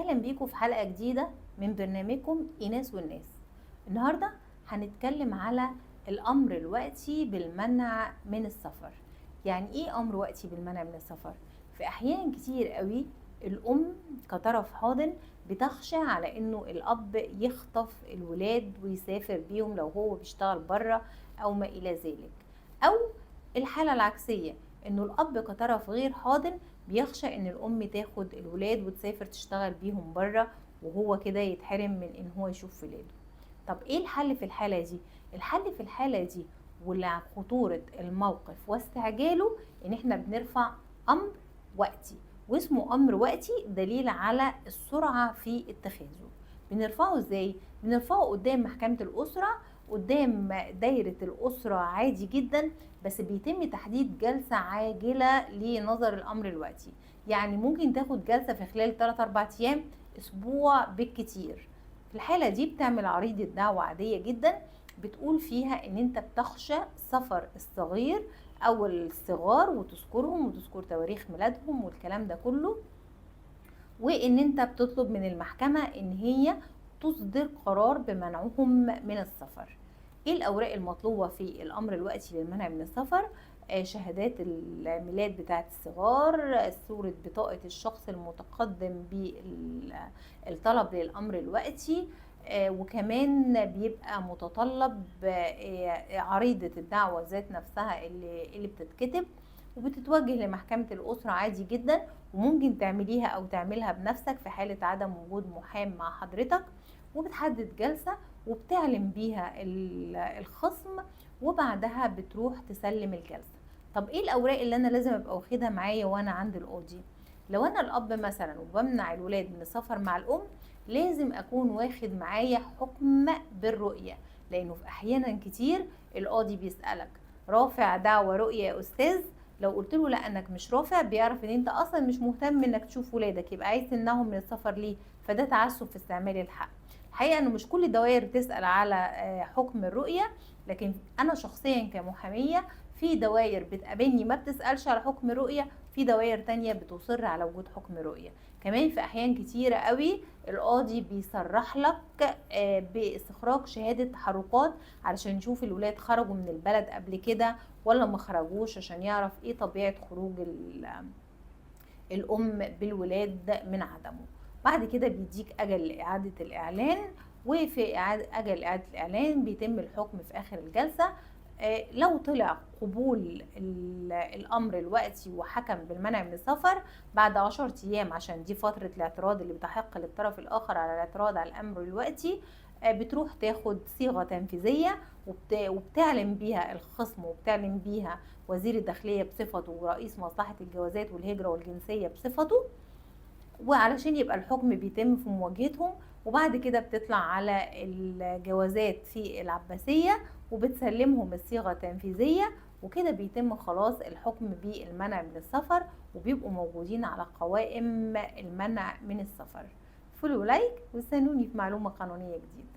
اهلا بيكم في حلقة جديدة من برنامجكم ايناس والناس. النهاردة هنتكلم على الامر الوقتي بالمنع من السفر. يعني ايه امر وقتي بالمنع من السفر؟ في احيان كتير قوي الام كطرف حاضن بتخشى على انه الاب يخطف الولاد ويسافر بيهم لو هو بيشتغل بره او ما الى ذلك، او الحالة العكسية انه الاب كطرف غير حاضن بيخشى ان الام تاخد الولاد وتسافر تشتغل بيهم بره، وهو كده يتحرم من ان هو يشوف ولاده. طب ايه الحل في الحالة دي؟ الحل في الحالة دي ولخطورة الموقف واستعجاله ان احنا بنرفع امر وقتي، واسمه امر وقتي دليل على السرعة في اتخاذه. بنرفعه ازاي؟ بنرفعه قدام محكمة الاسرة، قدام دايرة الأسرة عادي جدا، بس بيتم تحديد جلسة عاجلة لنظر الأمر الوقتي. يعني ممكن تاخد جلسة في خلال 3-4 أيام، أسبوع بالكتير. في الحالة دي بتعمل عريضة دعوة عادية جدا بتقول فيها إن أنت بتخشى سفر الصغير أو الصغار، وتذكرهم وتذكر تواريخ ميلادهم والكلام ده كله، وإن أنت بتطلب من المحكمة إن هي تصدر قرار بمنعهم من السفر. ايه الاوراق المطلوبة في الامر الوقتي للمنع من السفر؟ شهادات الميلاد بتاعه الصغار، صوره بطاقة الشخص المتقدم بالطلب للامر الوقتي، وكمان بيبقى متطلب عريضة الدعوة ذات نفسها اللي بتتكتب وبتتوجه لمحكمة الاسرة عادي جدا، وممكن تعمليها او تعملها بنفسك في حاله عدم وجود محام مع حضرتك، وبتحدد جلسه وبتعلن بيها الخصم، وبعدها بتروح تسلم الجلسة. طب ايه الاوراق اللي انا لازم ابقى واخدها معايا وانا عند القاضي؟ لو انا الاب مثلا وبمنع الولاد من السفر مع الام، لازم اكون واخد معايا حكم بالرؤية، لانه في احيانا كتير القاضي بيسالك رافع دعوه رؤية يا استاذ؟ لو قلت له لا انك مش رافع، بيعرف ان انت اصلا مش مهتم انك تشوف ولادك، يبقى عايز تمنعهم من السفر ليه؟ فده تعسف في استعمال الحق. الحقيقة انه مش كل الدوائر بتسال على حكم الرؤية، لكن انا شخصيا كمحاميه في دوائر بتقابلني ما بتسالش على حكم رؤية، في دوائر تانية بتصر على وجود حكم رؤية. كمان في احيان كتيرة قوي القاضي بيصرح لك باستخراج شهادة تحركات علشان يشوف الولاد خرجوا من البلد قبل كده ولا ما خرجوش، عشان يعرف ايه طبيعة خروج الام بالولاد من عدمه. بعد كده بيديك اجل لاعادة الاعلان، وفي اجل اعاده الاعلان بيتم الحكم في اخر الجلسة. لو طلع قبول الامر الوقتي وحكم بالمنع من السفر بعد 10 ايام، عشان دي فترة الاعتراض اللي بتحق للطرف الاخر على الاعتراض على الامر الوقتي، بتروح تاخد صيغة تنفيذية وبتعلن بيها الخصم، وبتعلن بيها وزير الداخلية بصفته ورئيس مصلحة الجوازات والهجرة والجنسيه بصفته، وعلشان يبقى الحكم بيتم في مواجهتهم. وبعد كده بتطلع على الجوازات في العباسية وبتسلمهم الصيغة التنفيذية، وكده بيتم خلاص الحكم بالمنع من السفر، وبيبقوا موجودين على قوائم المنع من السفر. follow like واستنوني في معلومة قانونية جديدة.